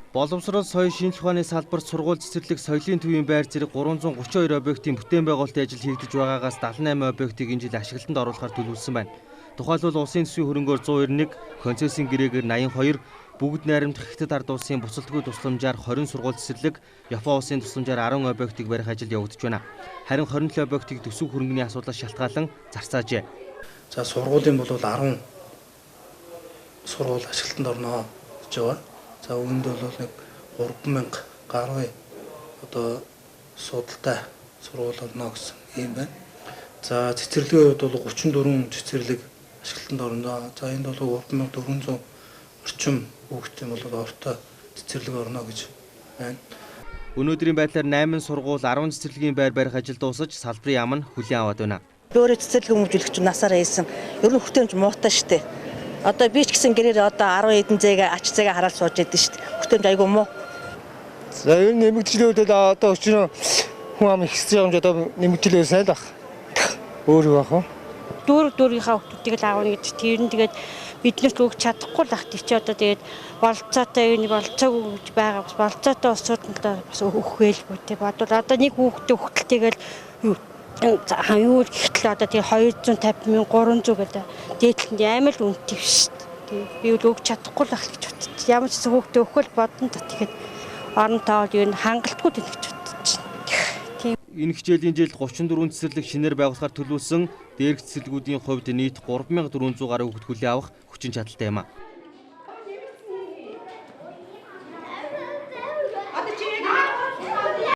Боловсрол, соёл, шинжлэх ухааны салбарт сургууль цэцэрлэг, соёлын төвийн байр зэрэг 332 объектын бүтээн байгуулалтын ажил хийгдэж байгаагаас 78 объектыг энэ жил ашиглалтанд оруулахар төлөвлөсөн байна. Тухайлбал улсын төсвийн хөрөнгөөр 191, концессийн гэрээгээр 82, бүгд найрамдах Хятад ард улсын буцалтгүй тусламжаар 20 сургууль цэцэрлэг, Япон улсын тусламжаар 10 объектыг барих ажил явагдаж байна. Харин 27 объектыг төсөв хөрөнгөний асуудлаас шалтгаалan зарцаажээ. За сургуулийн бол 10 сургууль ашиглалтанд орно гэж байгаа. За үүнд бол нэг 3000 гаруй одоо судалтай сургууль орно гэсэн юм байна. За цэцэрлэгийн хувьд бол 34 цэцэрлэг ашиглалтанд орно. За энд бол 3400 орчим хүүхдийн бол ортой цэцэрлэг орно гэж байна. Өнөөдрийн байдлаар 8 сургууль 10 цэцэрлэгийн байр барих ажил дуусаж салбарын яам нь хүлээн аваад байна. Би өөрөө цэцэрлэг хүмүүжүүлэгч насаараа хийсэн. Ер нь хүртээмж муутай штэ. Одоо би ч гэсэн гэрээр одоо 10 хэдэн зээгээ ач зээгээ хараад сууж идэв штэ. Хүртээмж айгүй муу. За ер нь нэмэгдлийн үед одоо өчнөө хүн ам ихсэж байгаа юм чи одоо нэмэгдэл сайн л баг. Өөр юу ах вэ? Дүүрэг дүүргийнхаа хүүхдүүдийг л аавна гэж тэр нь тэгээд биднэрт өгч чадахгүй л ах чи одоо тэгээд болцоотой юу болцоогүй гэж байгаа бас болцоотой улсууд нь л бас өгөхгүй те бодвол одоо нэг хүүхдээ өгтөл тэгэл юу юу гэхтэл одоо тэгээ 250 мянга 300 гэдэг дээдлэнд амар л үнэтэй шүү дээ. Би үл өгч чадахгүй л ах гэж бодчих. Ямар ч хүүхдээ өгөх л бодно та тэгэхэд орон тоол юу хангалтгүй л гэж бодчих. Тийм. Энэ хичээлийн жил 34 цэцэрлэг шинээр байгуулахаар төлөвлөсөн дээрх цэцэрлэгүүдийн хувьд нийт 3400 гаруй хүүхэд хүлээн авах хүчин чадалтай юм а.